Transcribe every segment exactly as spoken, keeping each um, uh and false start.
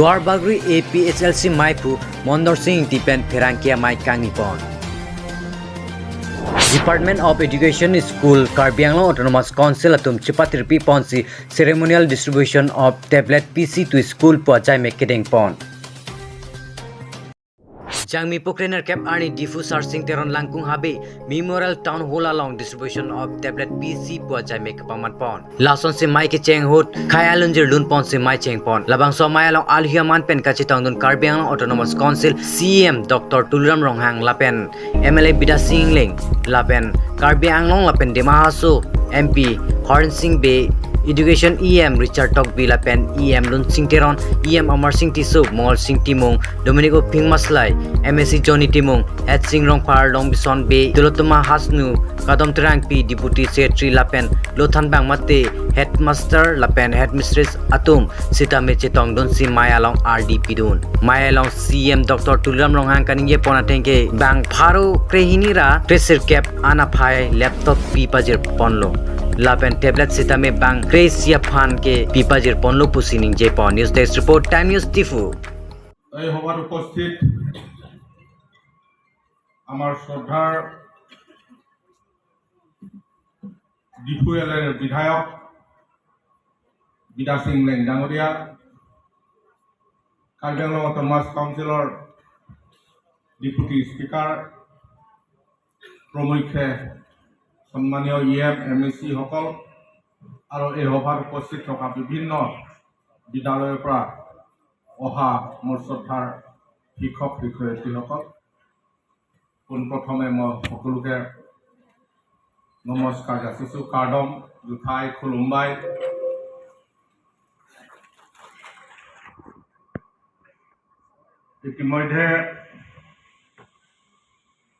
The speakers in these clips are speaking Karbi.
Duarbagori A P H L C maiphu Mondor Sing Ingti pen pherangke amei kangni pon. Department of Education School Karbi Anglong Autonomous Council atum chepatirpi ponsi ceremonial distribution of tablet P C to school pu ajaimek kedeng pon. Jangmi Pokrener kep arni Diphu Sarsing Teron Langkung Habe Memorial Town Hall along distribution of tablet P C pu ajaimek kapaman pon. Lasonsi mei kecheng ahut khei alunjir lun ponsi mei cheng pon. Labangso mei along alhi aman pen kachetongdun Karbi Anglong Autonomous Council C E M Doctor Tuliram Ronghang lapen M L A Bidya Sing Engleng lapen Karbi Anglong lapen Dima Hasao M P Horen Sing Bey, Education E M Richard Tokbi lapen E M Lunsing Teron, E M Amarsing Tisso, Mongolsing Timung, Dominic Uphing Maslai, M A C Johnny Timung, Hetsing Rongphar, Longbison Bey, Tilottama Hasnu, Kadom Terangpi, Deputy Secretary lapen Lothanbang mate Headmaster lapen Headmistress atum sitame chetongdunsi mei along ardi pidun. Mei along C E M Doctor Tuliram Ronghang kaningje pon ateng ke bang pharo krehini ra kresirkep an aphai laptop pi pajir ponlo. Lapen tablet sitame bang kre-isi aphan ke pi pajir ponlo pusi ningje pon. News Desk Report, Time News Diphu. এই সভাত উপস্থিত আমাৰ শ্ৰদ্ধাৰ ডিফু এল এৰ বিধায়ক বিদ্যা সিং লেং ডাঙৰীয়া, কাৰ্বি আংলং অট'নমাছ কাউন্সিলৰ ডেপুটি স্পীকাৰ, প্ৰমুখ্যে সন্মানীয় ই এম, এম এ চিসকল আৰু এই সভাত উপস্থিত থকা বিভিন্ন বিদ্যালয়ৰ পৰা অহা মোৰ শ্ৰদ্ধাৰ শিক্ষক শিক্ষয়িত্ৰীসকল, পোনপ্ৰথমে মই সকলোকে নমস্কাৰ যাচিছো। কাৰ্ডম, জুথাই, খুলুমবাই। ইতিমধ্যে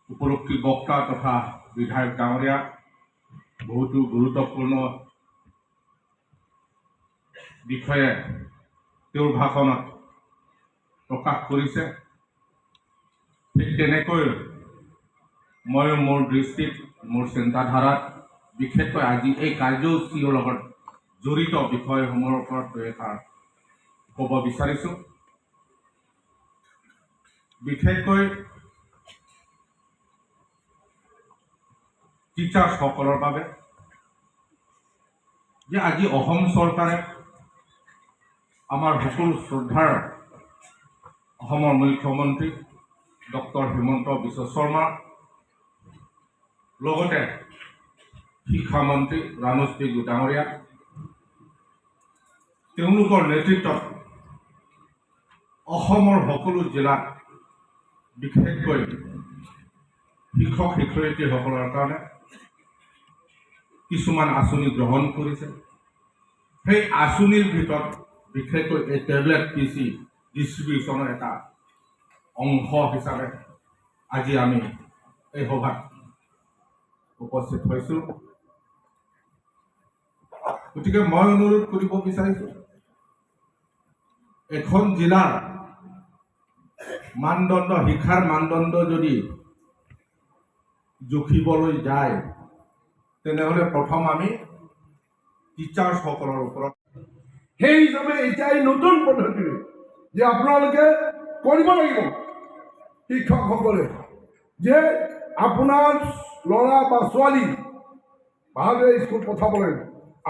উপলব্ধি বক্তা তথা বিধায়ক ডাঙৰীয়া বহুতো গুৰুত্বপূৰ্ণ বিষয়ে তেওঁৰ ভাষণত প্ৰকাশ কৰিছে। ঠিক তেনেকৈ ময়ো মোৰ দৃষ্টিত, মোৰ চিন্তাধাৰাত বিশেষকৈ আজি এই কাৰ্যসূচীৰ লগত জড়িত বিষয়সমূহৰ ওপৰত দুই এষাৰ ক'ব বিচাৰিছো। বিশেষকৈ টিচাৰ্ছসকলৰ বাবে যে আজি অসম চৰকাৰে আমাৰ সকলো শ্ৰদ্ধাৰ অসমৰ মুখ্যমন্ত্ৰী ডক্টৰ হিমন্ত বিশ্ব শৰ্মা, লগতে শিক্ষামন্ত্ৰী ৰামেশ পেগু ডাঙৰীয়া, তেওঁলোকৰ নেতৃত্বত অসমৰ সকলো জিলাত বিশেষকৈ শিক্ষক শিক্ষয়িত্ৰীসকলৰ কাৰণে কিছুমান আঁচনি গ্ৰহণ কৰিছে। সেই আঁচনিৰ ভিতৰত বিশেষকৈ এই টেবলেট পি চি ডিষ্ট্ৰিবিউশ্যনৰ এটা অংশ হিচাপে আজি আমি এই সভাত উপস্থিত হৈছো। গতিকে মই অনুৰোধ কৰিব বিচাৰিছো, এখন জিলাৰ মানদণ্ড, শিক্ষাৰ মানদণ্ড যদি জুখিবলৈ যায়, তেনেহ'লে প্ৰথম আমি টিচাৰ্ছসকলৰ ওপৰত। সেই হিচাপে এতিয়া এই নতুন পদ্ধতিৰে যে আপোনালোকে কৰিব লাগিব, শিক্ষকসকলে, যে আপোনাৰ ল'ৰা বা ছোৱালী ভালদৰে স্কুল পঠাব লাগিব,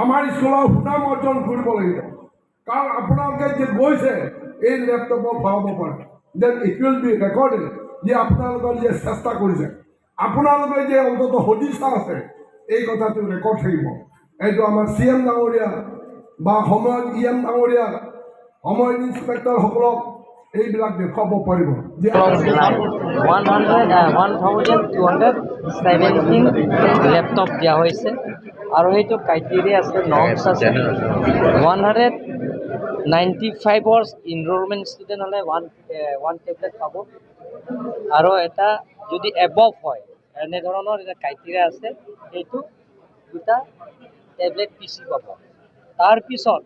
আমাৰ স্কুলৰ সুনাম অৰ্জন কৰিব লাগিব। কাৰণ আপোনালোকে যে গৈছে, এই লেপটপত ভৰাব পাৰে, then it will be recorded যে আপোনালোকৰ যে চেষ্টা কৰিছে, আপোনালোকে যে অন্ততঃ সদিচ্ছা আছে, এই কথাটো ৰেকৰ্ড থাকিব। এইটো আমাৰ চি এম ডাঙৰীয়া বা সময়ত ই এম ডাঙৰীয়া, সময়ত ইন্সপেক্টৰসকলক এইবিলাক দেখুৱাব পাৰিব যে One hundred, uh, one thousand two hundred seventeen laptop দিয়া হৈছে আৰু সেইটো ক্ৰাইটেৰিয়া আছে, নৰ্মছ আছে। One hundred ninety five ৰ ইনৰলমেণ্ট ষ্টুডেণ্ট হ'লে ওৱান ওৱান টেবলেট পাব আৰু এটা যদি এবভ হয়, এনেধৰণৰ এটা ক্ৰাইটেৰিয়া আছে, সেইটো দুটা টেবলেট পি চি পাব। তাৰপিছত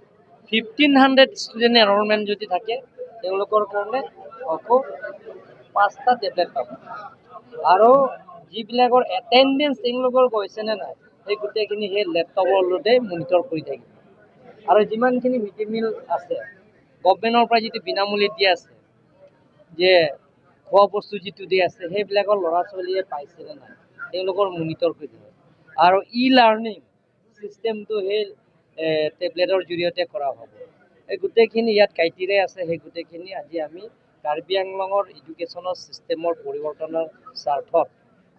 ফিফটিন হাণ্ড্ৰেড ষ্টুডেণ্ট এনৰলমেণ্ট যদি থাকে, তেওঁলোকৰ কাৰণে আকৌ পাঁচটা টেবলেট পাব। আৰু যিবিলাকৰ এটেণ্ডেঞ্চ তেওঁলোকৰ গৈছেনে নাই, সেই গোটেইখিনি সেই লেপটপৰ লগতে মনিটৰ কৰি থাকিব। আৰু যিমানখিনি মিড ডে মিল আছে, গভৰ্ণমেণ্টৰ পৰা যিটো বিনামূলীয়া দি আছে, যে খোৱা বস্তু যিটো দি আছে, সেইবিলাকৰ ল'ৰা ছোৱালীয়ে পাইছে নে নাই, তেওঁলোকৰ মনিটৰ কৰি থাকে। আৰু ই লাৰ্ণিং চিষ্টেমটো সেই, এ, টেবলেটৰ জৰিয়তে কৰা হ'ব। এই গোটেইখিনি ইয়াত ক্ৰাইটেৰিয়া আছে, সেই গোটেইখিনি আজি আমি কাৰ্বি আংলঙৰ এডুকেশ্যনৰ চিষ্টেমৰ পৰিৱৰ্তনৰ স্বাৰ্থত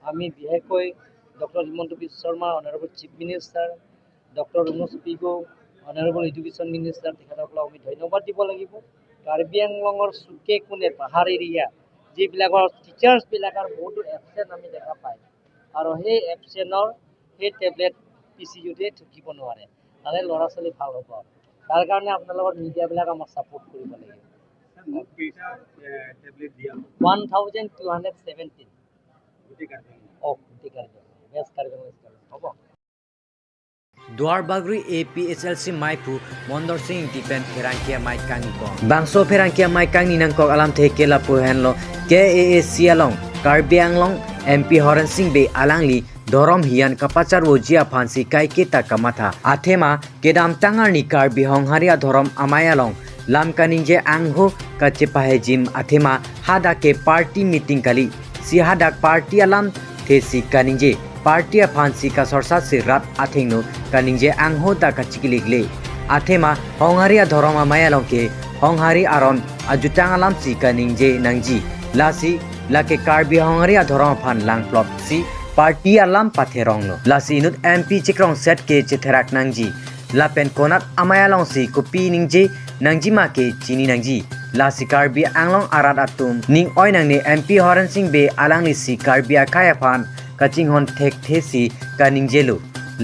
আমি বিশেষকৈ doctor Himanta Biswa Sarma, honourable chief minister, doctor Ranoj Pegu, honourable education minister, তেখেতসকলক আমি ধন্যবাদ দিব লাগিব। কাৰ্বি আংলঙৰ চুকে কোণে, পাহাৰ এৰিয়া, যিবিলাকৰ টিচাৰ্ছবিলাকৰ বহুতো এবচেণ্ট আমি দেখা পায়, আৰু সেই এবচেণ্টৰ সেই টেবলেট পি চি ইউতে থাকিব নোৱাৰে, তাৰে ল'ৰা ছোৱালী ভাল হ'ব। তাৰ কাৰণে আপোনালোকৰ মিডিয়াবিলাক আমাক ছাপোৰ্ট কৰিব লাগিব। ছাৰ, মুঠ কেইটা, এ, টেবলেট দিয়া হ'ব? One thousand two hundred seventeen. গোটেই কাৰ্বি আংলং? অ, গোটেই কাৰ্বি আংলং। West Karbi Anglong, west Karbi Anglong. হ'ব। Duarbagori A P H L C maiphu Mondor Sing Ingti pen pherangke amei kangni pon. Bangso pherangke amei kangni nangkok alamthe ke lapu henlo, K A A C along Karbi Anglong M P Horen Sing Bey alangli dhorom hiyan kapacharvoji aphansi kaiketa kamatha. Athema kedamtang arni Karbi Honghari adhorom amei along lam kaningje angho kachepahejim athema hadak ke party meeting kali. Si hadak party alamthe si kaningje, party aphansi kasorsa si rat athengno kaningje angho ta kachikiligle. Athema Honghari adhorom amei along ke Honghari aron ajutang alamsi kaningje nangji. Lasi lake Karbi Honghari adhorom aphan langplot si party alam patheronglo. Lasi inut M P chikrongset ke chetherak nangji. Lapen konat amei alongsi kopi ningje nangjima ke chini nangji. Lasi Karbi Anglong arat atum ning-oi nangne, M P Horen Sing Bey alanglisi Karbi akhei aphan kachinghon thekthe si kaningjelo.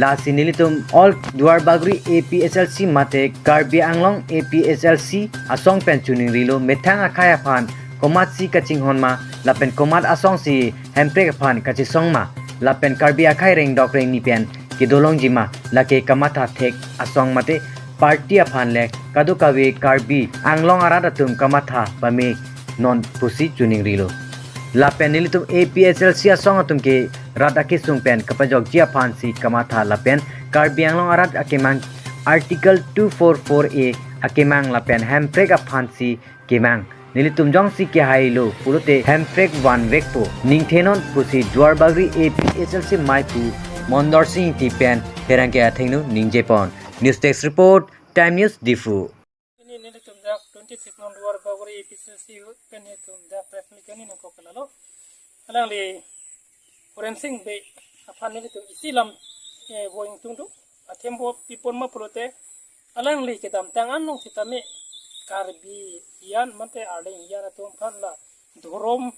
Lasi nelitum all Duarbagori A P H L C mate Karbi Anglong A P H L C asong pen choningrilo, methang akhei aphan komatsi kachinghon ma, lapen komat asongsi Hemprek aphan kachesong ma, lapen Karbi akhei rengdok rengni pen kedolongji ma, lake kamatha thek asong mate party aphan le kadokave Karbi Anglong arat atum kamatha pame non pusi choningrilo. Lapen nelitum A P H L C asong atum ke rat akesung pen kapajokji aphansi kamatha lapen Karbi Anglong arat akemang Article two four four A akemang lapen Hemprek aphansi kemang. Nelitum jongsi kehailo pulote Hemprek vanvekpo. Ningthenon pusi Duarbagori A P H L C maiphu Mondor Sing Ingti pen pherangke athengno ningje pon. News Desk Report, Time News, Diphu. Pini nelitum dak twenty-six non Duarbagori A P H L C pen nelitum dak press meet kani nangkok ke lalo. Alangli Horen Sing Bey aphan nelitum isi lam, eh, voice ingtungdun. Athema pi pon ma pulote alangli kedamtang anong sitame Karbi hiyan mate Arleng hiyan atum aphan la dhorom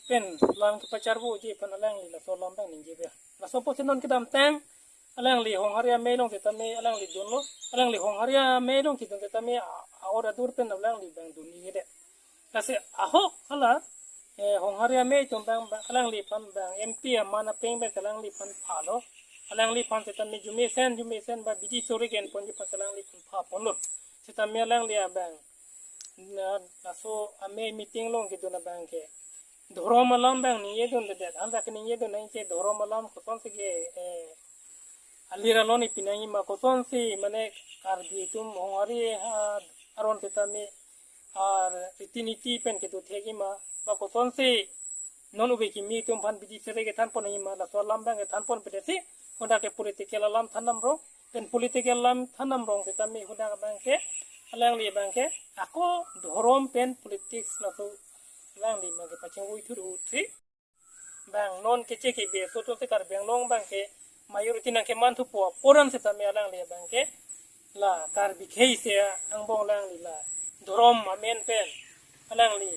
pen lam kepacharvoji aphan alangli laso lam abang ningje be. Laso apotsi non kedamtang alangli Honghari amei along sitame alangli dunlo. Alangli Honghari amei along kedun sitame a-, a-ot adur pen alangli abang dun ningjedet. Lasi ahok hala, eh, Honghari amei atum abang, abang alangliphan abang M P aman apeng abang alangliphan phalo. Alangliphan sitame jumesen jumesen ba bidi sore ke-en ponji aphan alangliphan pha ponlo. Sitame alangli abang na, laso amei meeting along kedun abang ke dhorom alam abang ningjedundedet. Anta keningjedun nangji dhorom alam kosonsi ke, eh, alir alon ipinangji ma, kosonsi mane Karbi atum Honghari, ah, aron sitame, ah, riti niti pen kedo thekji ma, ba kosonsi non ove kimi atum aphan bidi sore kethan ponnangji ma, laso alam abang kethan ponpedetsi hadak ke political alam than damrong, pen political alam than damrong sitame hadak abang ke alangli abang ke ako dhorom pen politics laso alangli abang ke pachingvoi thur-utsi. Abang non keche kebe aso atumsi Karbi Anglong abang ke majority nangkeman thupo apot an sitame alangli abang ke la Karbi akhei isi angbong alangli la dhorom amen pen alangli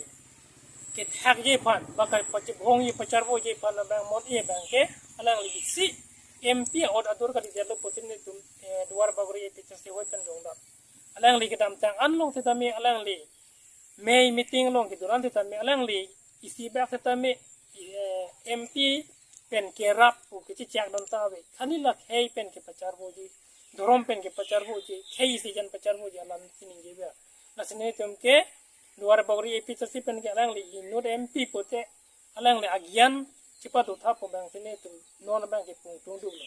kethakji aphan, ba kepachibhongji pacharvoji aphan abang mon-e abang ke alangli isi M P a-ot adur kali jalo putin nelitum, eh, Duarbagori A P H L C hoi pen jongdam. Alangli kedamtang anlong sitame alangli amei meeting along kedun an sitame alangli isi bak sitame, eh, M P pen kerap pu kechechak dun ta ave. Kali la akhei pen kepacharvoji, dhorom pen kepacharvoji, akhei isi jan pacharvoji alam si ningje be. Lasi nelitum ke Duarbagori A P H L C pen ke alangli inut M P pute alangli agyan chepadotha pu abang si nelitum non abang ke pungtungdunlo.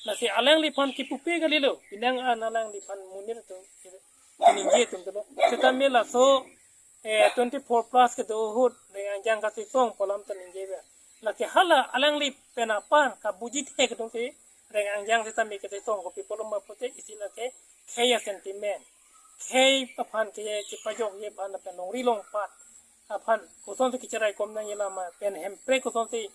Lasi alangliphan kipupe kalilo, pinang an alangliphan monit atum ningje atum dolo. Setame laso eh, twenty-four plus kedo ahut Reng Angjang kachesong pu alam ta ningje ave. Lake hala alangli pen apar kabuji thek atum si Reng Angjang setame kachesong kopi pulo ma pute isi lake khei a-sentiment, khei aphan ke chepajokji aphan lapen longri longpat aphan kosonsi kecherai kom nangji lama pen Hemprek kosonsi,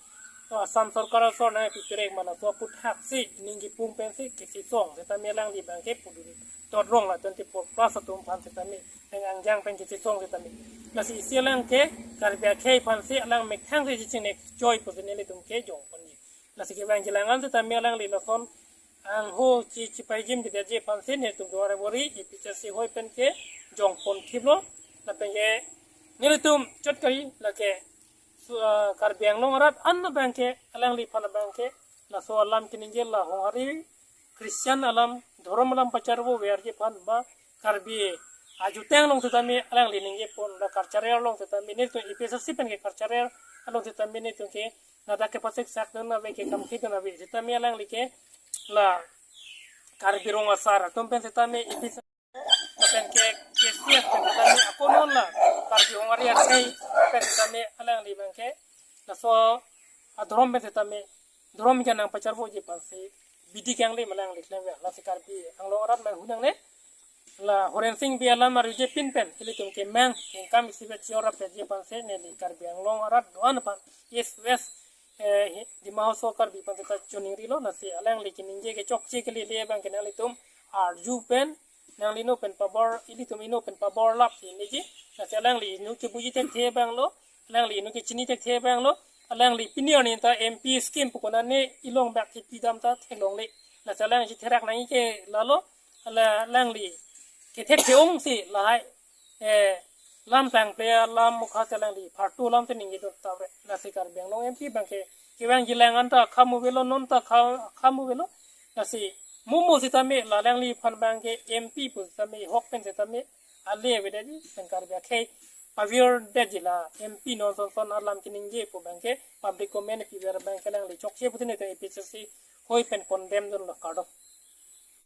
uh, Assam Sorkar asor nangpiperek ma laso aputhaksi ning kipung pensi kachesong setame alangli abangke pudun dodrong la twenty-four plus atum aphan setame Reng Angjang pen kachesong setame. Lasi isi alang ke Karbi akhei aphansi alang methang si chechingnekchoi pusi nelitum ke jongponji. Lasi kevang jilang an setame alangli lason angho chi chipahijim kedetji aphansi nelitum Duar Bagori A P H L C hoi pen ke jongpon thiplo. Lapen ke nelitum chot kari lake su-, ah, Karbi Anglong arat an abangke alangliphan abangke laso alam keningje la Honghari Christian alam, dhorom alam pacharvo verji aphan ba Karbi ajutang along setame alangli ningjepon, la cultural along setame nelitum A P H L C pen ke cultural along setame nelitum ke ladak ke pasik sak dun ave, ke kam thik dun ave setame alangli ke la Karbi Rong Asar atum pen setame A P H L C pen ke K C S pen setame akonon la Karbi Honghari akhei pen setame alangli abangke laso adhorom pen setame dhorom ke nangpacharvoji aphansi bidi kangli ma alangli klem ave. Lasi Karbi Anglong arat ma hunang ne la Horensing Bey alam arjuje pin pen ilitum kemang kengkam isivet chiorap ji aphansi neli Karbi Anglong arat do-an aphan East West, eh, Dima Hasao Karbi aphan seta choningrilo. Lasi alangli keningje kechokche kelele abangke nanglitum arju pen nangli inut pen pabor, ilitum inut pen pabor lap si ningje. Lasi alangli inut kebuji thekthe abanglo, alangli inut kechini thekthe abanglo, alangli pini arni ta M P scheme pu konane ilong bak kepidam ta theklongle. Lasi alangli therak nangji ke lalo, ala alangli kethekthe ongsi lahai, eh, lam tangple alam mukha si alangli phartu alam si ningje dun tave. Lasi Karbi Anglong M P abangke kevang jilang an ta kham avelo, non ta kha-, kham avelo. Lasi mumu setame la alangliphan abangke M P pu setame hok pen setame ale avedetji pen Karbi akhei pavirdetji la M P non son son alam keningje pu abangke public comment piver abangke alangli chokche putin ito A P H L C hoi pen condemn dunlo, kardom.